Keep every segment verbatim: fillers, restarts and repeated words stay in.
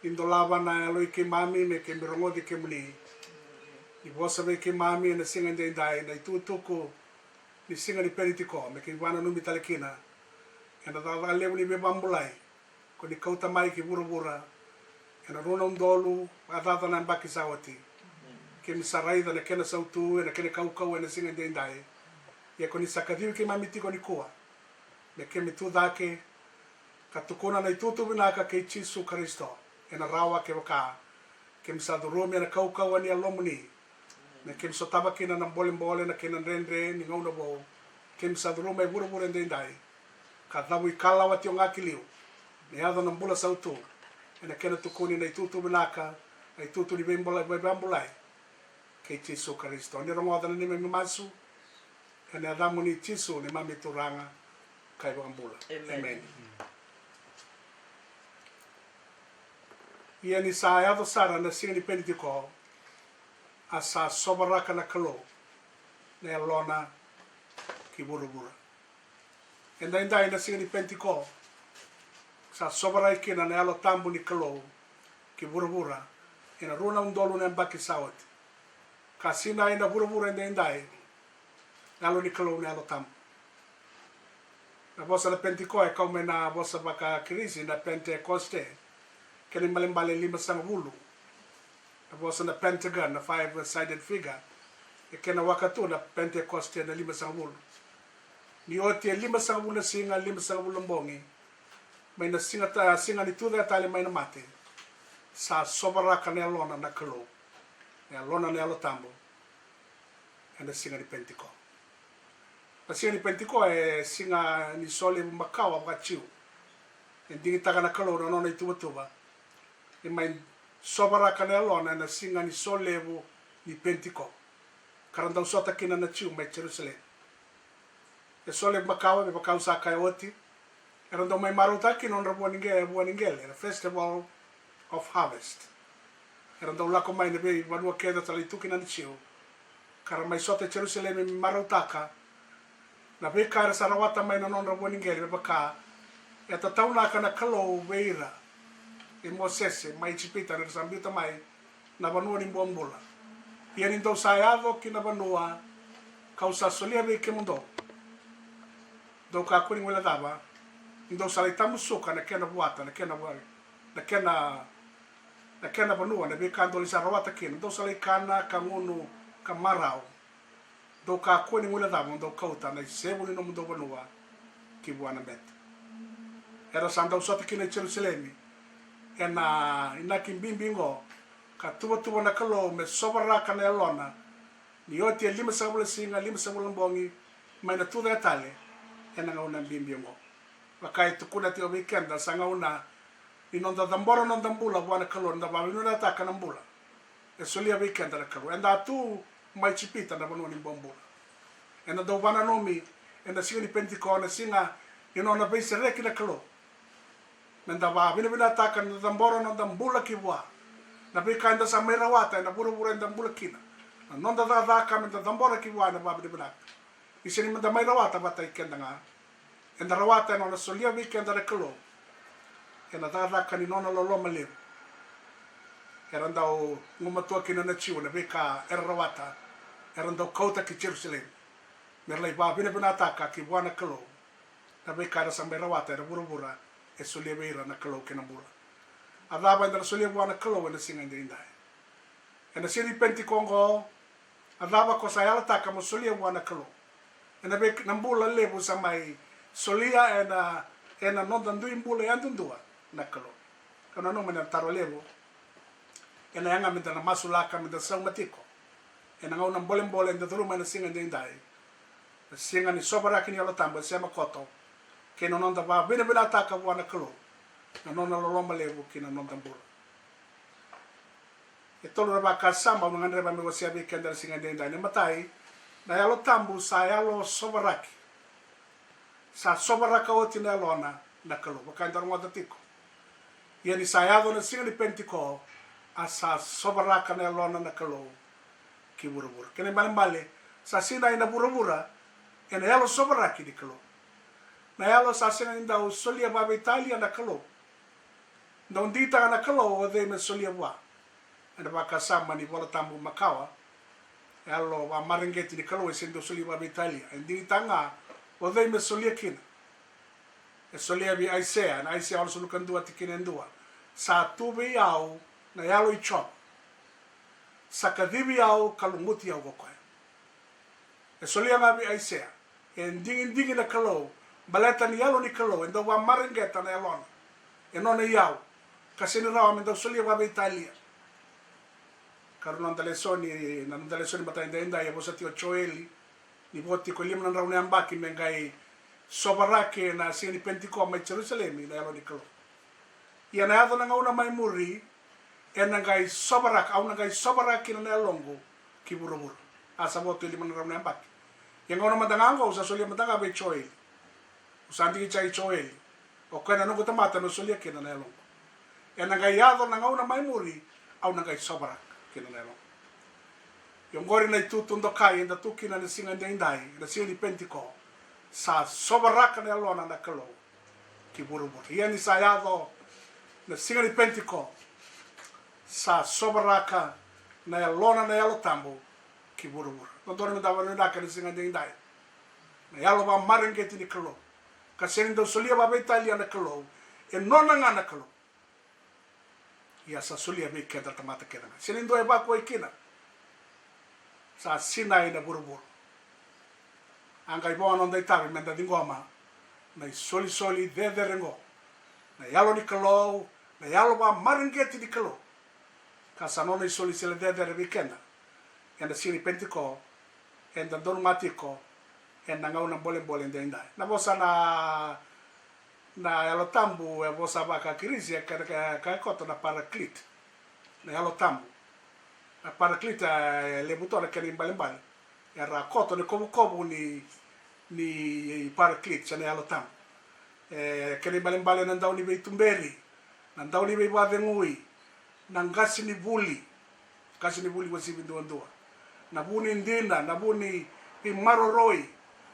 Ni dolava na yalo i keimami me keimami rogoci kemuni. Ni vosa vei keimami ena siga edaidai na itukutuku ni siga ni Penitiko, me keimami vakananumi tale kina ena cakacaka levu ni veivakabulai ko ni kauta mai ki vuravura ena rua na udolu ka caca na yabaki sa oti. Keimami sa raica na kena sautu, ena kena kaukauwa ena siga edaidai. Ia ko ni sa kacivi keimami tiko nikua me keimami tucake ka tukuna na itukutuku vinaka kei Jisu Karisito, ena rawa kevaka keimami sa curumi ena kaukauwa ni Yalomuni, me keimami sotava kina na bolebole, na kena dredre ni gauna vou keimami sa curuma e vuravura edaidai, ka cavuikalawa tiko ga ki liu me yaco na bula sautu, ena kena tukuni na itukutuku vinaka, na itukutuku ni veivakabulai, veivakabulai kei Jisu Karisito. Ni rogoca na neimami masu ena yacamuni Jisu, neimami Turaga ka iVakabula. Emeni. Emeni. Ia ni sa yaco sara na siga ni Penitiko, a sa sovaraka na Kalou na Yalona ki vuravura. Edaidai na siga ni Penitiko, sa sovaraki kina na Yalo Tabu ni Kalou ki vuravura ena rua na udolu na yabaki sa oti. Ka sinai ena vuravura edaidai na Yalo ni Kalou, na Yalo Tabu. Na vosa na Penitiko e kau mai na vosa vakaKirisi na Pentekoste, kena ibalebale limasagavulu. Na vosa na pentagon, na five-sided figure, e kena waka tu na Pentekoste na limasagavulu. Ni oti e limasagavulu na siga, limasagavulu na bogi, mai na siga ta-, siga ni tucake tale mai na mate, sa sovaraka na Yalona na Kalou, na Yalona na Yalo Tabu, ena siga ni Penitiko. Na siga ni Penitiko e siga ni solevu makawa vakaJiu. E digitaka na Kalou na nona ituvatuva ni mai sovaraka na Yalona ena siga ni solevu ni Penitiko, ka ra dau sota kina na Jiu mai Jerusalemi. E solevu makawa, me vaka au sa kaya oti, era dau mai marautaka kina nodra vua ni qe-, vua ni qele, na Festival of Harvest. Era dau lako mai na veivanua kece sa lai tu kina na Jiu, ka ra mai sota e Jerusalemi me marautaka na veika era sa rawata mai na nodra vua ni qele, me vaka e tataunaka na Kalou vei ira, vei Mosese mai Ijipita, ni ra sa biuta mai na vanua ni bobula. Ia ni dou sa yaco ki na vanua ka'u sa solia vei kemudou, dou kakua ni guilecava, ni dou sa lai tamusuka na kena vuata, na kena vua-, na kena, na kena vanua, na veika dou lai sa rawata kina, dou sa lai kana ka gunu ka marau. Dou kakua ni guilecava mo dou kauta na isevu ni nomudou vanua ki vua na bete. Era sa dau sota kina i Jerusalemi ena inaki bibi oqo, ka tuvatuva na Kalou me sovaraka na Yalona ni oti e limasagavulu na siga, limasagavulu na bogi, mai na tucake tale ena gauna bibi oqo. Vaka e tukuna tiko vei keda, sa gauna ni noda cabora noda bula vua na Kalou, noda vakavinavinakataka na bula e solia vei keda na Kalou. Eda a tu mai Ijipita, na vanua ni bobula. Eda dau vakananumi ena siga ni Penitiko na siga ni nona veisereki na Kalou. Meda vakavinavinakataka, meda cabora noda bula ki vua, na veika eda sa mai rawata ena vuravura eda bula kina. Na noda cakacaka meda cabora ki vua ena vakavinavinaka. Ni sega ni meda mai rawata vata kei keda ga. Eda rawata ena nona solia vei keda na Kalou ena cakacaka ni nona loloma levu. Era dau gumatua kina na Jiu na veika era rawata, era dau kauta ki Jerusalemi, me ra lai vakavinavinakataka ki vua na Kalou na veika era sa mai rawata ena vuravura e solia vei ira na Kalou kei na bula. A cava eda na solia vua na Kalou ena siga edaidai? Ena siga ni Penitiko oqo, a cava ko sa yalataka mo solia vua na Kalou ena vei-, na bula levu sa mai solia ena, ena noda dui bula yadudua na Kalou? Kau nanuma na taro levu ena yaga meda na masulaka, meda sauma tiko ena gauna bolebole eda curuma ena siga edaidai. Na siga ni sovaraki ni Yalo Tabu e sema koto kei na noda vakavinavinakataka vua na Kalou na nona loloma levu ki na noda bula. E tolu na vakasama au na gadreva meu wasea vei keda na siga edaidai. Na imatai, na Yalo Tabu sa yalo sovaraki. Sa sovaraka oti na Yalona na Kalou, vaka eda rogoca tiko. Ia ni sa yaco na siga ni Penitiko, a sa sovaraka na Yalona na Kalou ki vuravura. Kena ibalebale, sa sinai na vuravura ena yalo sovaraki ni Kalou. Na yalo sa sega ni dau solia vakaveitalia na Kalou. Dau digitaka na Kalou o cei me solia vua. Ena vakasama ni Vola Tabu makawa, yalo vakamareqeti ni Kalou e sega ni dau solia vakaveitalia. E digitaka ga o cei me solia kina. E solia vei Aisea, na Aisea onosagavulu ka dua tikina e dua: Sa tu vei au na yalo i Jiova, sa kacivi au ka lumuti au ko koya. E solia ga vei Aisea. E digidigi na Kalou, baleta ni yalo ni Kalou e dau vakamareqeta na yalona. E nona iyau, ka sega ni rawa me dau solia vakaveitalia. Karua na noda lesoni, na noda lesoni mataka edaidai, e vosa tiko o Joeli ni vo tiko e lima na drau na yabaki me qai sovaraki ena siga ni Penitiko mai Jerusalemi na yalo ni Kalou. Ia na yaco na gauna mai muri, ena qai sovaraka, au na qai sovaraka kina na yaloqu ki vuravura. A sa vo tu e lima na drau na yabaki. Ia gauna mada ga oqo au sa solia mada ga vei Joeli. Au sa digitaki Joeli. O koya na noqu tamata meu solia kina na yaloqu. Ena qai yaco na gauna mai muri, au na qai sovaraka kina na yaloqu. Ia oqori na itutu dokai eda tu kina na siga edaidai, na siga ni Penitiko. Sa sovaraka na yalona na Kalou ki vuravura. Ia ni sa yaco na siga ni Penitiko, sa sovaraka na yalona na Yalo Tabu ki vuravura. Dodonu meda vakavinavinaka ena siga edaidai. Na yalo vakamareqeti ni Kalou, ka sega ni dau solia vakaveitalia na Kalou. E nona ga na Kalou. Ia sa solia vei keda na tamata kece ga. Sega ni dua e vakuwai kina. Sa sinai na vuravura. A qai vo na noda itavi meda ciqoma na isolisoli cecere oqo. Na yalo ni Kalou, na yalo vakamareqeti ni Kalou. Ka sa nona isolisoli cecere vei keda ena siga ni Penitiko, eda donumaka tiko ena gauna bolebole edaidai. Na vosa na, na Yalo Tabu e vosa vaka-Kirisi, e ka, ka, ka koto na Paraclete. Na Yalo Tabu. Na Paraclete e levu toka na kena ibalebale. Era koto na ikovukovu ni, ni Paraclete se na Yalo Tabu. E kena ibalebale na dau ni veituberi, na dau ni veivakacegui, na qasenivuli, qasenivuli uasivi duadua, na vu ni dina, na vu ni veimaroroi,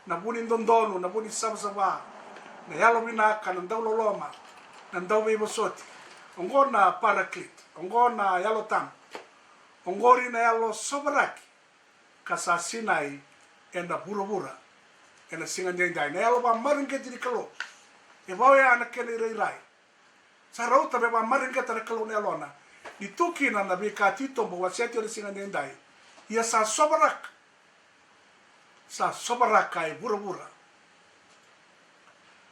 na vu ni dodonu, na vu ni savasava, na yalovinaka, na dauloloma, na dauveivosoti. Oqo na Paraclete, oqo na Yalo Tabu. Oqori na yalo sovaraki ka sa sinai ena vuravura ena siga edaidai. Na yalo vakamareqeti ni Kalou. E va oya na kena irairai. Sa rauta me vakamareqeta na Kalou na yalona. Ni tu kina na veika titobu au wasea tiko ena siga edaidai. Ia sa sovaraka. Sa sovaraka e vuravura.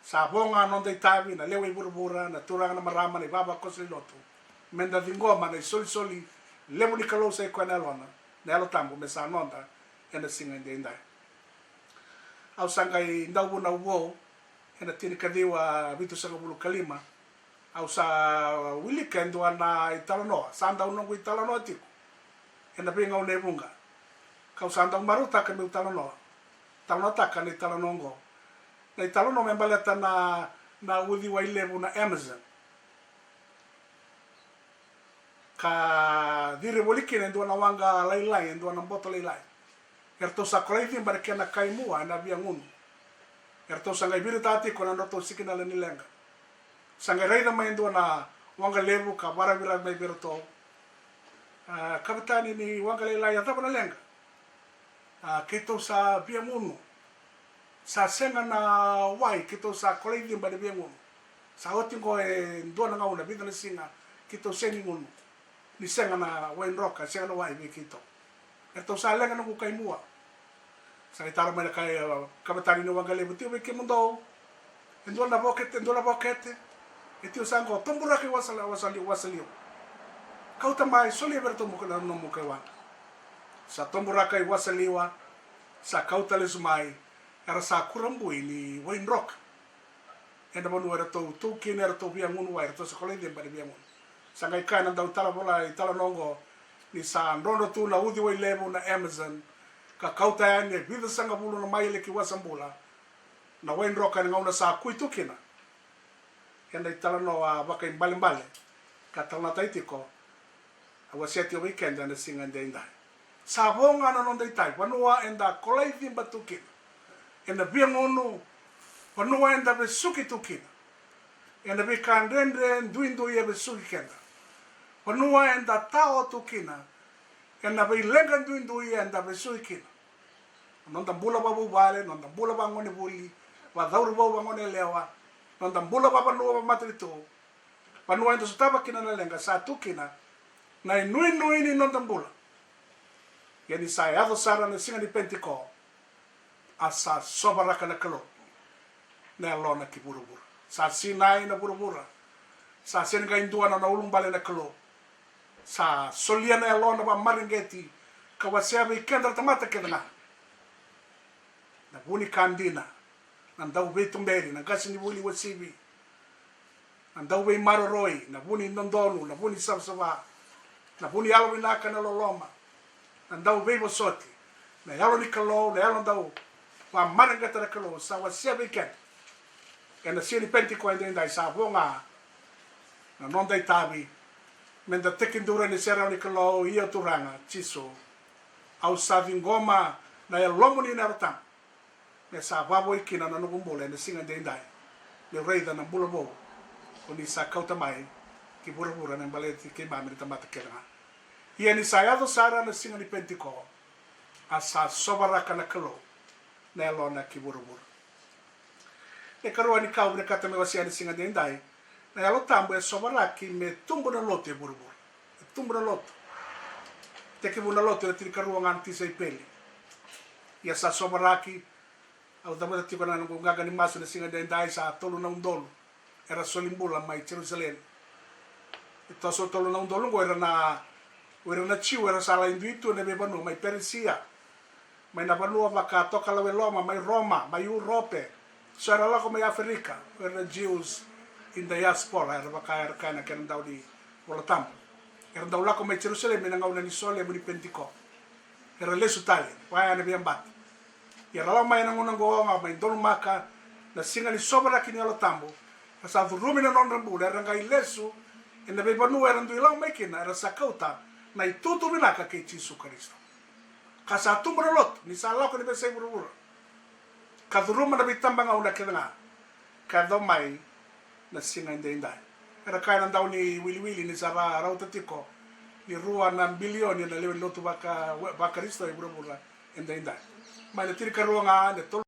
Sa vo ga na noda itavi, na lewe i vuravura, na turaga, na marama, na ivavakoso ni lotu, meda ciqoma na isolisoli levu ni Kalou, sa i koya na yalona, na Yalo Tabu, me sa noda ena siga edaidai. Au sa qai dauvunau vou ena tinikaciwa vitusagavulu ka lima. Au sa wilika e dua na italanoa, sa dau noqu italanoa tiko ena veigauna e vuqa. Kau sa dau marautaka meu talanoa, talanoataka na italanoa oqo. Na italanoa me baleta na, na uciwai levu na Amazon, ka ciri voli kina e dua na waqa lailai, e dua na boto lailai. Eratou sa kolai ciba na kena kaimua ena via gunu. Eratou sa qai viritaka tiko na nodratou sikinala ni leqa. Sa qai raica mai e dua na waqa levu ka varaviravi mai vei iratou. A, kavetani ni waqa lailai, a cava na leqa? A, keitou sa via gunu. Sa sega na wai, keitou sa kolai ciba ena via gunu. Sa oti oqo e dua na gauna, vica na siga keitou sega ni gunu. Ni sega na wai droka, sega na wai vei keitou. Eratou sa leqa noqu kaimua. Sa qai taro mai na kai, a, kavetani ni waqa levu, tiko vei kemudou e dua na vokete, e dua na vokete. E tiko sa oqo, toburaka i wasa, wasa liwa, wasa liwa. Kauta mai, solia vei iratou mo na nomu kai waqa. Sa toburaka i wasa liwa, sa kauta lesu mai, era sa kurabui ni wai droka. Ena vanua eratou tu kina, eratou via gunu wai, eratou sa kolai ciba ena via gunu. Sa qai kaya na dau talavola italanoa oqo ni sa drodro tu na uciwai levu na Amazon, ka kauta yani e vica sagavulu na maile ki wasa bula na wai droka ena gauna sa kui tu kina. Ena italanoa vakaibalebale ka talanoataki tiko, au wasea tiko vei keda ena siga edaidai. Sa vo ga na noda itavi, vanua eda kolai ciba tu kina, ena via gunu, vanua eda vesuki tu kina. ena veika dredre duidui e vesuki keda. Vanua eda tao tu kina ena veileqa duidui eda vesuki kina. Noda bula vavuvale, noda bula vagonevuli, vacauravou, vagoneyalewa, noda bula vavanua, vamatanitu, vanua eda sotava kina na leqa, sa tu kina na inuinui ni noda bula. Ia ni sa yaco sara na siga ni Penitiko, a sa sovaraka na Kalou na yalona ki vuravura. Sa sinai na vuravura. Sa sega ni qai dua na nona ulubale na Kalou. Sa solia na yalona vakamareqeti ka wasea vei keda na tamata kece ga. Na vu ni ka dina, na dauveituberi, na qasenivuli uasivi, na dauveimaroroi, na vu ni dodonu, na vu ni savasava, na vu ni yalovinaka, na loloma, na dauveivosoti, na yalo ni Kalou, na yalo dau vakamareqeta na Kalou, sa wasea vei keda. Ena siga ni Penitiko edaidai sa vo ga na noda itavi, meda tekiduru ena iserau ni Kalou, ia Turaga Jisu, au sa ciqoma na yalomuni na Yalo Tabu, me sa vakavoui kina na noqu bula ena siga edaidai, meu raica na bula vou ko ni sa kauta mai ki vuravura me baleti keimami na tamata kece ga. Ia ni sa yaco sara na siga ni Penitiko, a sa sovaraka na Kalou na yalona ki vuravura. Na ikarua ni ka au vinakata me wasea ena siga edaidai, na Yalo Tabu e sovaraki me tubu na lotu e vuravura. E tubu na lotu. Tekivu na lotu ena tinikarua ga na tisaipeli. Ia sa sovaraki, au cavuta tiko na noqu qaqa ni masu ena siga edaidai, sa tolu na udolu era soli bula mai Jerusalemi. E toso tolu na udolu oqo era na, o ira na Jiu era sa lai dui tu ena veivanua mai Perisia, mai na vanua vakatokalaweloma, mai Roma, mai Urope, so era lako mai Aferika, o ira na Jews in diaspora, era vaka era kaya na kena dau ni Vola Tabu. Era dau lako mai Jerusalemi ena gauna ni solevu ni Penitiko. Era lesu tale vaya na veiyabaki. Ia era lako mai ena gauna oqo ga mai donumaka na siga ni sovaraki ni Yalo Tabu. Era sa curumi na nodra bula, era qai lesu ena veivanua era dui lako mai kina, era sa kauta na itutu vinaka kei Jisu Karisito. Ka sa tubu na lotu ni sa lako ena veiyasai vuravura ka curuma na veitabagauna kece ga, ka yaco mai na siga edaidai. Era kaya na dau ni wiliwili ni sa ra rauta tiko ni rua na bilioni na lewe ni lotu vaka, vakarisito e vuravura edaidai. Mai na tinikarua ga, na tolu